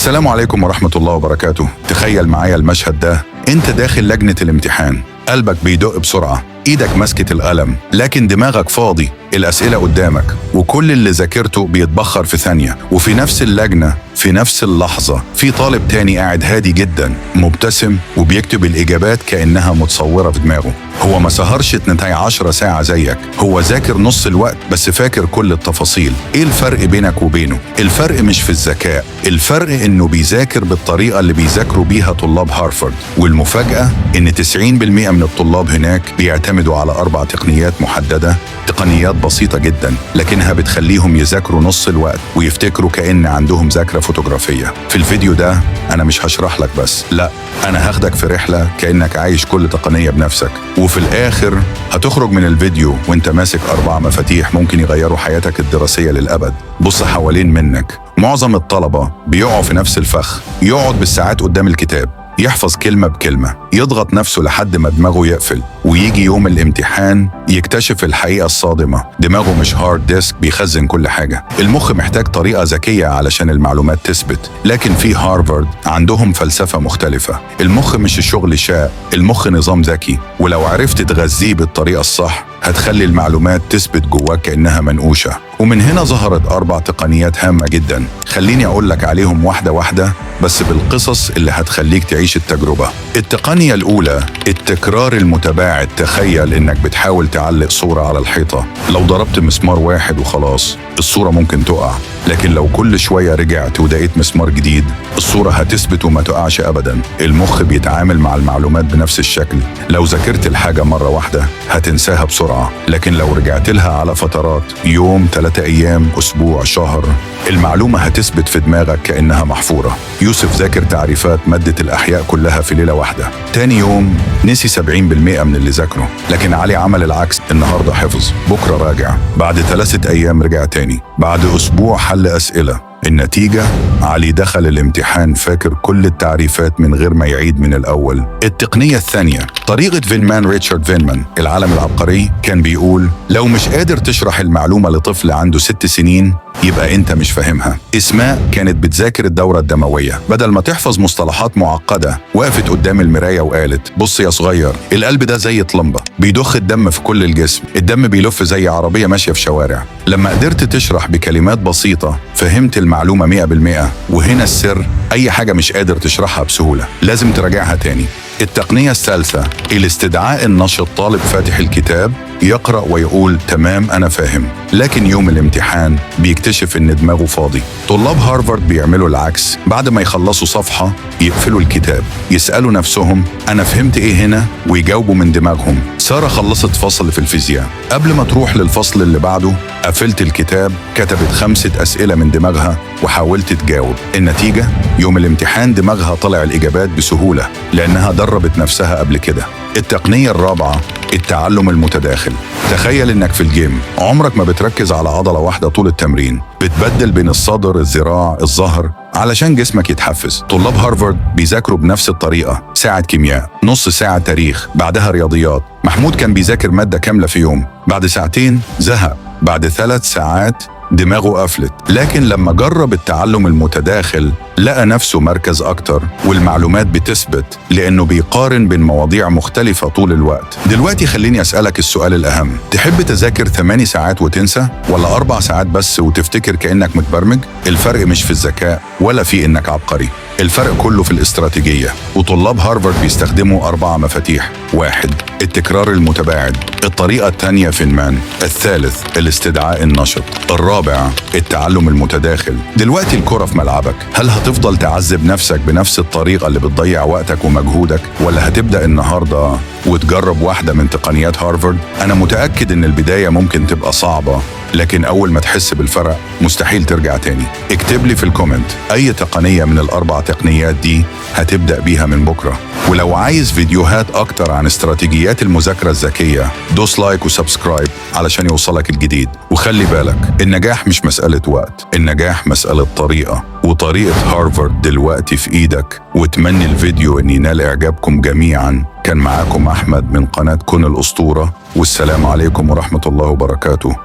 السلام عليكم ورحمة الله وبركاته. تخيل معايا المشهد ده، انت داخل لجنة الامتحان، قلبك بيدق بسرعة، ايدك ماسكة القلم، لكن دماغك فاضي، الأسئلة قدامك وكل اللي ذاكرته بيتبخر في ثانية. وفي نفس اللجنة في نفس اللحظة في طالب تاني قاعد هادي جدا مبتسم وبيكتب الإجابات كأنها متصورة في دماغه. هو ما سهرش 12 ساعة زيك، هو ذاكر نص الوقت بس فاكر كل التفاصيل. ايه الفرق بينك وبينه؟ الفرق مش في الذكاء، الفرق انه بيذاكر بالطريقة اللي بيذاكروا بيها طلاب هارفارد. والمفاجأة ان 90% من الطلاب هناك بيعتمدوا على 4 تقنيات محددة، تقنيات بسيطة جدا لكنها بتخليهم يذاكروا نص الوقت ويفتكروا كأن عندهم ذاكرة فوتوغرافية. في الفيديو ده أنا مش هشرح لك بس، لا، أنا هاخدك في رحلة كأنك عايش كل تقنية بنفسك، وفي الآخر هتخرج من الفيديو وانت ماسك 4 مفاتيح ممكن يغيروا حياتك الدراسية للأبد. بص حوالين منك، معظم الطلبة بيقعوا في نفس الفخ، يقعد بالساعات قدام الكتاب، يحفظ كلمة بكلمة، يضغط نفسه لحد ما دماغه يقفل، ويجي يوم الامتحان يكتشف الحقيقة الصادمة، دماغه مش hard disk بيخزن كل حاجة. المخ محتاج طريقة ذكية علشان المعلومات تثبت، لكن في هارفارد عندهم فلسفة مختلفة. المخ مش الشغل شاق، المخ نظام ذكي، ولو عرفت تغذيه بالطريقة الصح هتخلي المعلومات تثبت جواك كأنها منقوشة. ومن هنا ظهرت 4 تقنيات هامة جدا، خليني أقول لك عليهم واحدة واحدة بس بالقصص اللي هتخليك تعيش التجربة. التقنية الأولى، التكرار المتباعد. تخيل إنك بتحاول تعلق صورة على الحيطة، لو ضربت مسمار واحد وخلاص الصورة ممكن تقع، لكن لو كل شوية رجعت ودقيت مسمار جديد الصورة هتثبت وما تقعش أبدا. المخ بيتعامل مع المعلومات بنفس الشكل، لو ذاكرت الحاجة مرة واحدة هتنساها بسرعة، لكن لو رجعت لها على فترات، يوم، 3 أيام، أسبوع، شهر، المعلومة هتثبت في دماغك كأنها محفورة. يوسف ذاكر تعريفات مادة الأحياء كلها في ليلة واحدة، تاني يوم نسي 70% من اللي ذاكره. لكن علي عمل العكس، النهاردة حفظ، بكرة راجع، بعد 3 أيام رجع تاني، بعد أسبوع حل أسئلة. النتيجة، علي دخل الامتحان فاكر كل التعريفات من غير ما يعيد من الأول. التقنية الثانية، طريقة فينمان. ريتشارد فينمان العالم العبقري كان بيقول لو مش قادر تشرح المعلومة لطفل عنده 6 سنين يبقى انت مش فاهمها. اسماء كانت بتذاكر الدورة الدموية، بدل ما تحفظ مصطلحات معقدة وقفت قدام المراية وقالت بص يا صغير، القلب ده زي طلمبة بيضخ الدم في كل الجسم، الدم بيلف زي عربية ماشية في شوارع. لما قدرت تشرح بكلمات بسيطة فهمت المعلومة 100%. وهنا السر، أي حاجة مش قادر تشرحها بسهولة لازم تراجعها تاني. التقنية الثالثة، الاستدعاء النشط. طالب فاتح الكتاب يقرأ ويقول تمام أنا فاهم، لكن يوم الامتحان بيكتشف إن دماغه فاضي. طلاب هارفارد بيعملوا العكس، بعد ما يخلصوا صفحة يقفلوا الكتاب، يسألوا نفسهم أنا فهمت إيه هنا، ويجاوبوا من دماغهم. سارة خلصت فصل في الفيزياء، قبل ما تروح للفصل اللي بعده قفلت الكتاب، كتبت 5 أسئلة من دماغها وحاولت تجاوب. النتيجة، يوم الامتحان دماغها طلع الإجابات بسهولة لأنها دربت نفسها قبل كده. التقنية الرابعة، التعلم المتداخل. تخيل انك في الجيم، عمرك ما بتركز على عضلة واحدة طول التمرين، بتبدل بين الصدر، الذراع، الظهر علشان جسمك يتحفز. طلاب هارفارد بيذاكروا بنفس الطريقة، ساعة كيمياء، نص ساعة تاريخ، بعدها رياضيات. محمود كان بيذاكر مادة كاملة في يوم، بعد 2 ساعات زهق، بعد 3 ساعات دماغه قفلت. لكن لما جرب التعلم المتداخل لقى نفسه مركز أكتر والمعلومات بتثبت، لأنه بيقارن بين مواضيع مختلفة طول الوقت. دلوقتي خليني أسألك السؤال الأهم، تحب تذاكر 8 ساعات وتنسى، ولا 4 ساعات بس وتفتكر كأنك متبرمج؟ الفرق مش في الذكاء ولا في إنك عبقري، الفرق كله في الاستراتيجية. وطلاب هارفارد بيستخدموا 4 مفاتيح. 1، التكرار المتباعد. الطريقة الثانية فينمان. الثالث، الاستدعاء النشط. الرابع، التعلم المتداخل. دلوقتي الكرة في ملعبك، هل هتفضل تعذب نفسك بنفس الطريقة اللي بتضيع وقتك ومجهودك، ولا هتبدأ النهاردة وتجرب واحدة من تقنيات هارفارد؟ أنا متأكد إن البداية ممكن تبقى صعبة، لكن أول ما تحس بالفرق مستحيل ترجع تاني. اكتب لي في ال comment أي تقنية من ال4 تقنيات دي هتبدأ بيها من بكرة. ولو عايز فيديوهات أكتر عن استراتيجيات المذاكرة الذكية دوس like و subscribe علشان يوصلك الجديد. وخلي بالك، النجاح مش مسألة وقت، النجاح مسألة طريقة، وطريقة هارفارد دلوقتي في إيدك. واتمنى الفيديو أن ينال إعجابكم جميعا. كان معاكم أحمد من قناة كن الأسطورة، والسلام عليكم ورحمة الله وبركاته.